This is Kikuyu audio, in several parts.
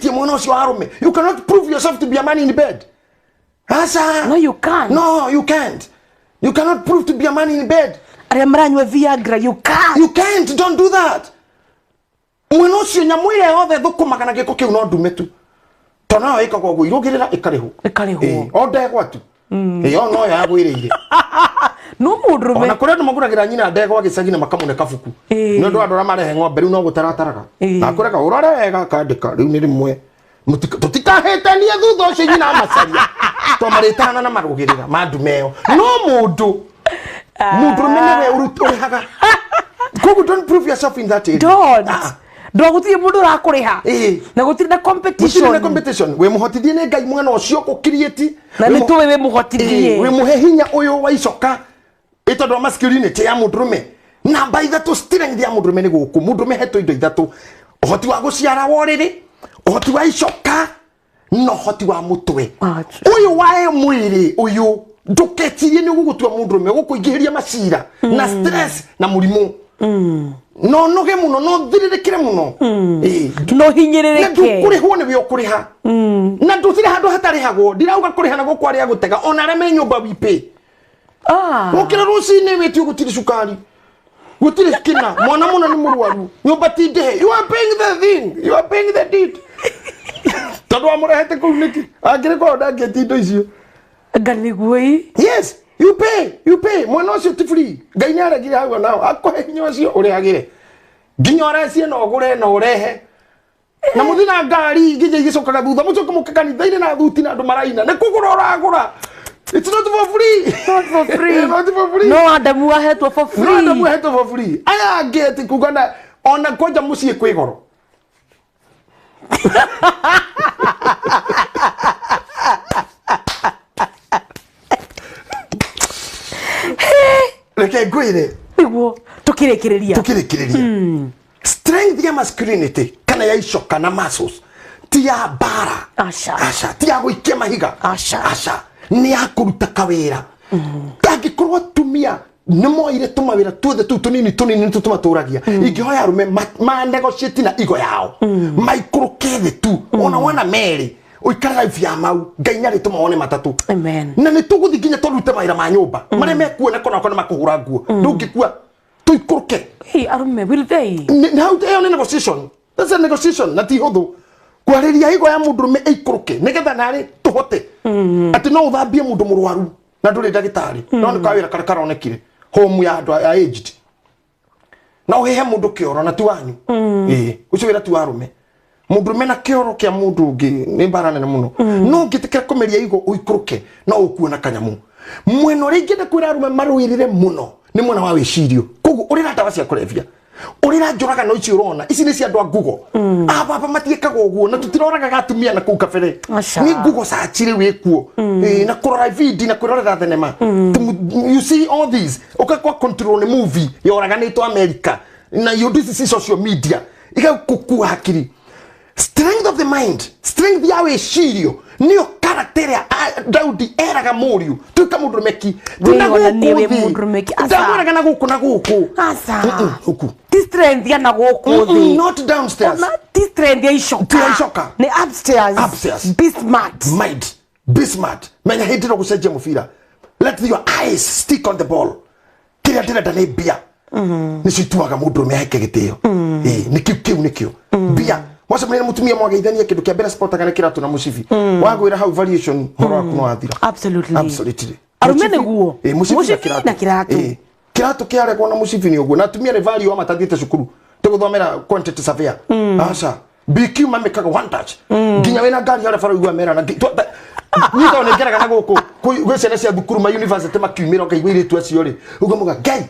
Ndũhutĩtie mwena ũcio wa arũme. You cannot prove yourself to be a man in bed. Aca. No, you can't. No, you can't. You cannot prove to be a man in bed. Arĩa maranyua Viagra, you can't. You can't. Don't do that. Mwena ũcio nyamũ ĩrĩa yothe thũkũmaga na gĩko kĩu no ndume tu. Tondũ nayo ĩkagwo ũguo, irũgĩrĩra ĩkarĩhwo. Ĩkarĩhwo. Ĩĩ, o ndegwa tu. Ĩyo no yagwĩrĩire. No mũndũrũme. Ona kũrĩ andũ magũragĩra nyina ndegwa gĩcagi na makamũne kabuku. Nĩ ũndũ wa andũ arĩa marehe ng'ombe rĩu no gũtarataraga. Na kũreka ũrore wega akandĩka rĩu nĩ rĩmwe. Tũtikahĩtanie thutha ũcio nyina amacaria. To marĩtana na marũgĩrĩra ma ndume ĩyo. No mũndũrũme nĩwe ũrĩhaga. Koguo don't prove yourself in that area. Don't. Ndå gũtirĩ mũndũ ũrakũrĩha. Na gũtirĩ na competition. Gũtirĩ na competition. Wĩ mũhotithie nĩ Ngai mwena ũcio gũkiriĩti. Na nĩ tũĩ wĩ mũhotithie. Wĩ mũhe hinya ũyũ wa icoka. Ĩ tondũ wa masculinity ya mũndũrũme. Namba ithatũ strength ya mũndũrũme nĩ gũkũ. Mũndũrũme hetwo indo ithatũ. Ũhoti wa gũciara wa ũrĩrĩ, ũhoti wa icoka, na ũhoti wa mũtwe. Ũyũ wa mwĩrĩ ũyũ ndũketirie nĩ ũgũgũtua mũndũrũme, ũgũkũingĩhĩria macira na stress na mũrimũ. No noge muno, no thiririkire muno. No hinyĩrĩrĩke. Na ndũkũrĩhwo nĩwe ũkũrĩha. Na ndũtirĩ handũ hatarĩhagwo. Ndirauga kũrĩha na gũkũ arĩa gũtega, ona arĩa me nyũmba wipĩ. Ũkĩra rũcinĩ wĩtio gũtirĩ cukari, gũtirĩ kĩna, mwana mũno nĩ mũrwaru, nyũmba ti ndĩhe. You are paying the thing, you are paying the deed. Tondũ wamũrehete kũu nĩkĩ? Angĩrĩ kwao ndangĩetia indo icio. Nga nĩguo ĩ. Yes. You pay, you pay. Mwena ũcio ti free. Ngai nĩ aregire hau nao. Akũhe hinya ũcio ũrĩhagĩre. Nginya ũrecie na ũgũre na ũrehe. Na mũthiĩ na ngari nginya igĩcokaga thutha. Mũcoke mũke kanitha-inĩ na thuti na andũ maraina. Nĩ kũgũra ũragũra. It's not for free. Not for free. Not for free. No Adamu ahetwo for free. No Adamu ahetwo for free. Aya angĩ ati kuga na ona kwanja mũciĩ kwĩ goro. Reke ngwĩre. Nĩguo tũkĩrĩkĩrĩria. Tũkĩrĩkĩrĩria. Strength ya masculinity kana ya icoka na muscles ti ya mbara. Aca. Aca. Ti ya gũikia mahiga. Aca. Aca. Nĩ ya kũruta kawĩra. Angĩkorwo atumia nĩ moire tũmawĩra tuothe tũu tũnini tũnini nĩtũ tũmatũragia. Ingĩhoya arũme ma negotiate na igo yao. Maikũrũke thĩ tu. Ona wana merĩ. Ũikare life ya mau. Ngai nĩ arĩtũma wone matatũ. Amen. Na nĩ tũgũthiĩ nginya tũrute mawĩra ma nyũmba. Marĩa mekuona kona kona makũhũra nguo. Ndũngĩkua. Tũikũrũke. Hey, arũme, will they? Hau ĩyo nĩ negotiation. That's a negotiation. Na ti hũthũ. Kwarĩria igo ya mũndũrũme ĩikũrũke. Nĩgetha narĩ tũhote. Atĩ no ũthambie mũndũ mũrwaru na ndũrĩ ndagĩtarĩ. No nĩ kawĩra karĩa karonekire. Home ya andũ a aged. Na ũhehe mũndũ kĩoro na ti wanyu. Ĩĩ, ũcio wĩra ti wa arũme. Mũndũrũme na kĩoro kĩa mũndũ ũngĩ nĩ mbara nene mũno. No ũngĩtĩkĩra kũmeria igo ũikũrũke no ũkuona kanyamũ. Mwena ũrĩa ingĩenda kwĩra arũme marũĩrĩre mũno nĩ mwena wa wĩcirio. Koguo ũrĩra ndawa cia kũrebia. Ũrĩra njũragano ici ũrona, ici nĩ cia andũ a Google. Ababa matiĩkaga ũguo na tũtiroragaga atumia na kũu kabere. Nĩ Google search rĩu ĩkuo. Na kũrora video na kwĩrorera thenema. You see all these. Ũgakwa control nĩ movie yoraganĩtwo America. Na you do this social media. Igagũkua hakiri. Strength of the mind, strength ya wĩcirio nĩyo character ya Daudi eraga mũriũ tuĩka mũndũrũme ki. Wĩyona nĩ wĩ mũndũrũme ki. Aca. Ndamwĩraga na gũkũ na gũkũ. Aca. Huku. Ti strength ya na gũkũ thĩ. Not downstairs. Ona ti strength ya icoka. Ti ya icoka. Nĩ upstairs. Upstairs. Be smart. Mind. Be smart. Menya hĩndĩ ĩno gũcenjia mũbira. Let your eyes stick on the ball. Kĩrĩa ndĩrenda nĩ mbia. Nĩcio ituaga mũndũrũme aheke gĩtĩo. Ĩĩ, nĩkĩo kĩu nĩkĩo. Mbia. Mwacemania na mũtumia mwageithania kĩndũ kĩa mbere sportaga nĩ kĩratũ na mũcibi. Wagwĩra hau variation ũhoro waku nĩ wathira. Absolutely. Absolutely. Arũme nĩguo. Ĩĩ, mũcibi na Mũcibi kĩratũ. na kĩratũ. Ĩĩ. Kĩratũ kĩaregwo na mũcibi nĩ ũguo. Na atumia nĩ value wa matathiĩte cukuru. Tũgũthomera quantity surveyor. Aca. BQ mamĩkaga one touch. Nginya wĩna ngari harĩa bara ũigua mera na niĩ tondũ nĩ ngeraga na gũkũ, gwĩ ciana cia thukuru ma university makiumĩra ũkaigua airĩtu acio rĩ. Ũguo muga, Ngai,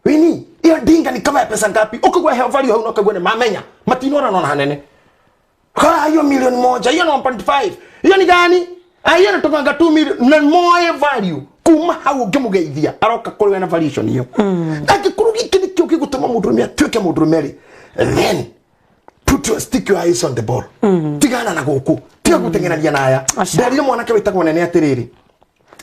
wini, iyo ndinga ni kama ya pesa ngapi? Ukigwa heo value hau no kagwa ni mamenya. Matinora nona hanene. Kwa hiyo milioni moja, hiyo ni 1.5. Hiyo ni gani? Ah, hiyo natoka 2 million na more value. Kuma hau ngimugeithia aroka kuri we na variation hiyo. Angĩkorwo gĩkĩ nĩkĩo gĩgũtũma mũndũrũme atuĩke mũndũrũme rĩ, then put your stick your eyes on the ball. Tigana na gũkũ, tiga gũteng'erania na aya. Nderire mwanake wĩtagwo Nene atĩrĩrĩ.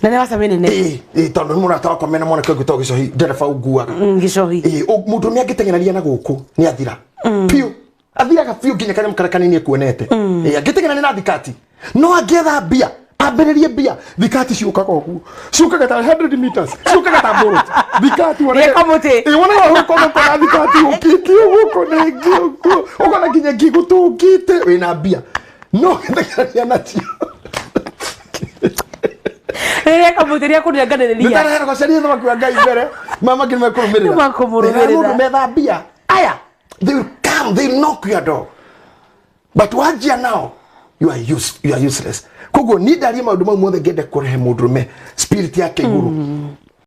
Nene wa Samini Nene. Ĩĩ, ĩĩ, tondũ nĩ mũrata wakwa mena mwanake ũngĩ wĩtagwo Gĩcohi, ndereba ũnguaga. Gĩcohi. Ĩĩ, mũndũrũme angĩteng'erania na gũkũ nĩ athira. Piũ. Athiraga biũ nginya kanyamũ karĩa kanini ekuonete. Ĩ, angĩtigana na thikati no angĩetha mbia, ambĩrĩrie mbia, thikati ciũkaga ũguo, ciũkaga ta 100 meters, ciũkaga ta Bolt thikati. Gĩa kamũtĩ. Ĩ, wonaga ũkoona ũkona thikati ũkĩte ũguo, ũkona ĩngĩ ũguo, ũkona nginya ĩngĩ gũtũngĩte wĩna mbia no gĩthekania nacio. Rĩrĩa kamũtĩ rĩa kũnenganĩrĩria. Nĩtarehera gũcaria thamaki wa Ngai mbere, mama nĩ mekũrũmĩrĩra. Nĩmakũmũrũmĩrĩra. Mũndũ metha mbia aya, they will come, they will knock your door, but wanjia nao, you are useless. Koguo ni ndarie maũndũ mau mothe, ngende kũrehe mũndũrũme spirit yake igũrũ.